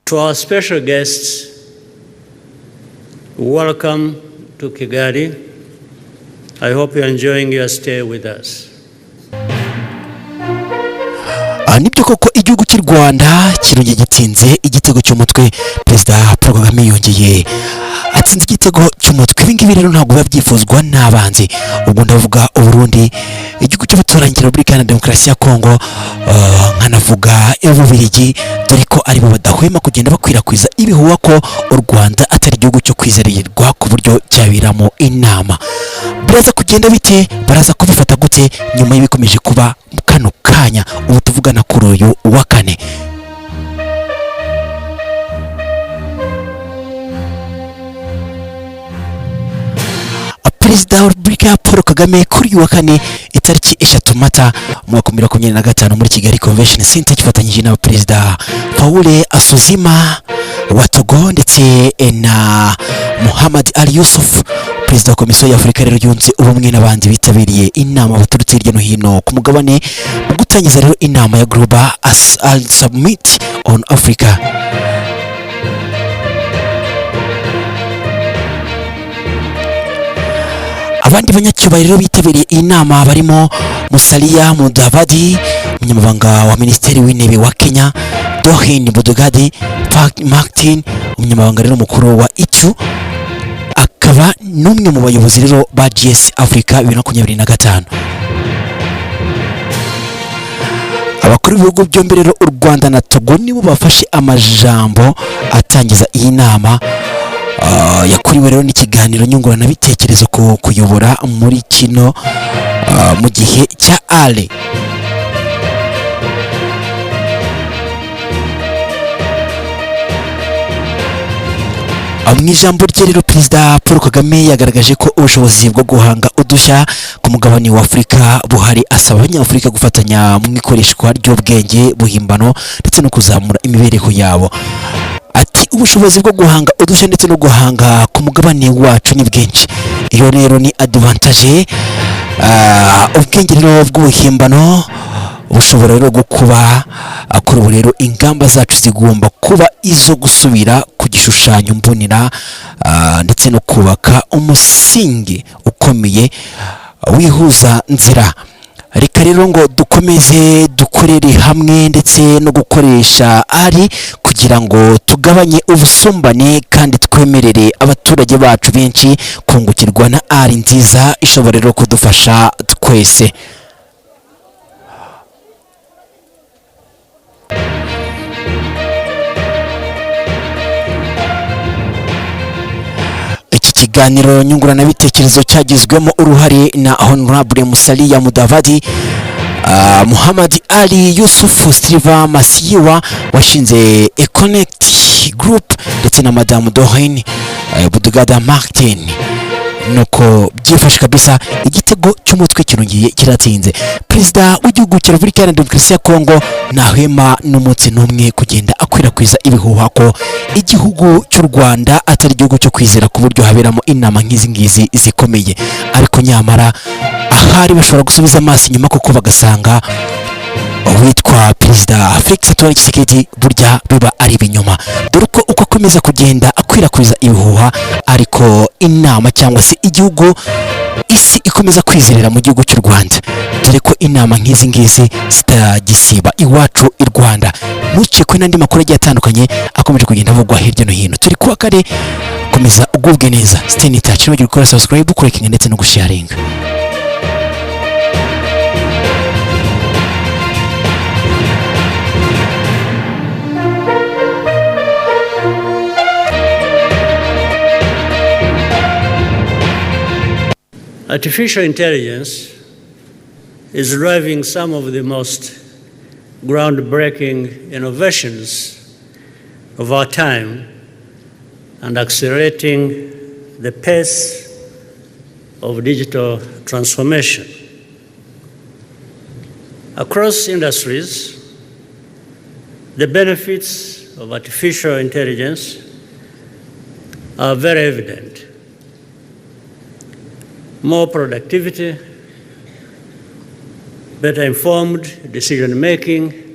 To our special guests, welcome to Kigali. I hope you're enjoying your stay with us. Aha nibyo koko, igihugu cy'u Rwanda kirongeye gitsinze igitego cy'umutwe. Perezida Paul Kagame yongeye atsinze igitego cy'umutwe. Ibi ngibi rero ntabwo biba byifuzwa n'abanzi, ubwo ndavuga Uburundi, igihugu cy'abaturanyi cya Repubulika Iharanira Demokarasi ya Kongo, nkanavuga Ububiligi, dore ko aribo badahwema kugenda bakwirakwiza ibihuha ko u Rwanda atari igihugu cyo kwizerirwa ku buryo cyaberamo inama. Biraza kugenda bite? Baraza kubifata gute nyuma y'ibikomeje kuba kano kanya ubu tuvugana kuri uyu wa kane? Perezida wa Repubulika Paul Kagame kuri uyu wa kane, itariki 3 Mata, umwaka wa 2025, muri Kigali Convention Center, gifatanyije na Perezida Faure Essozimna wa Togo ndetse na Muhammad Ali Yusuf, Perezida wa Komisiyo y'Afurika rero yunze Ubumwe, n'abandi bitabiriye inama baturutse hirya no hino ku mugabane, mu gutangiza rero inama ya Global AI Summit on Africa. Abandi banyacyubahiro bitabiriye iyi nama barimo Musalia Mudavadi, umunyamabanga wa Minisiteri w'Intebe wa Kenya, Doreen Budugadi Martin, umunyamabanga rero mukuru wa ITU, akaba n'umwe mu bayobozi rero ba GS Africa 2025. Abakuru b'ibihugu byombi rero, u Rwanda na Togo, nibo bafashe amajambo atangiza iyi nama. Yakuriwe rero n'ikiganiro nyunguranabitekerezo ku kuyobora muri kino mu gihe cya AI. Mu ijambo rye rero, Perezida Paul Kagame yagaragaje ko ubushobozi bwo guhanga udushya ku mugabane wa Afurika buhari, asaba Abanyafurika gufatanya mu ikoreshwa ry'ubwenge buhimbano ndetse no kuzamura imibereho yabo. Ati: "Ubushobozi bwo guhanga udushya ndetse no guhanga ku mugabane wacu ni bwinshi. Iyo rero ni advantage. Ubwenge rero bw'ubuhimbano bushobora rero gukuba. Kuri ubu rero ingamba zacu zigomba kuba izo gusubira ku gishushanyo mbonera ndetse no kubaka umusingi ukomeye wihuza nzira. Reka rero ngo dukomeze dukorere hamwe ndetse no gukoresha AI kugira ngo tugabanye ubusumbane kandi twemerere abaturage bacu benshi kungukirwa na AI nziza ishobora rero kudufasha twese." Iki kiganiro nyunguranabitekerezo cyagizwemo uruhare na Honorable Musalia Mudavadi, Muhammad Ali Yusuf, Steve Masiyiwa washinze Econnect Group, ndetse na Madamu Doreen Budugada Martin. Nuko byifashe kabisa, igitego cy'umutwe kirongeye kiratsinze. Perezida w'igihugu cya Repubulika Iharanira Demokarasi ya Kongo ntahwema n'umunsi n'umwe kugenda akwirakwiza ibihuha ko igihugu cy'u Rwanda atari igihugu cyo kwizera ku buryo haberamo inama nk'izi ngizi zikomeye, ariko nyamara ahari bashobora gusubiza amaso inyuma kuko bagasanga uwitwa Perezida Felix Antoine Tshisekedi burya biba ari ibinyoma, dore ko uko akomeza kugenda akwirakwiza ibihuha, ariko inama cyangwa se igihugu, isi ikomeza kwizerera mu gihugu cy'u Rwanda, dore ko inama nk'izi ngizi zitagisiba iwacu i Rwanda. Ntucikwe n'andi makuru agiye atandukanye akomeje kugenda avugwa hirya no hino. Turi kuwa kane, komeza ugubwe neza. Stay in touch, ntiwibagirwe gukora subscribe, kulikinga ndetse no gusharinga. Artificial intelligence is driving some of the most groundbreaking innovations of our time and accelerating the pace of digital transformation. Across industries, the benefits of artificial intelligence are very evident: more productivity, better informed decision making,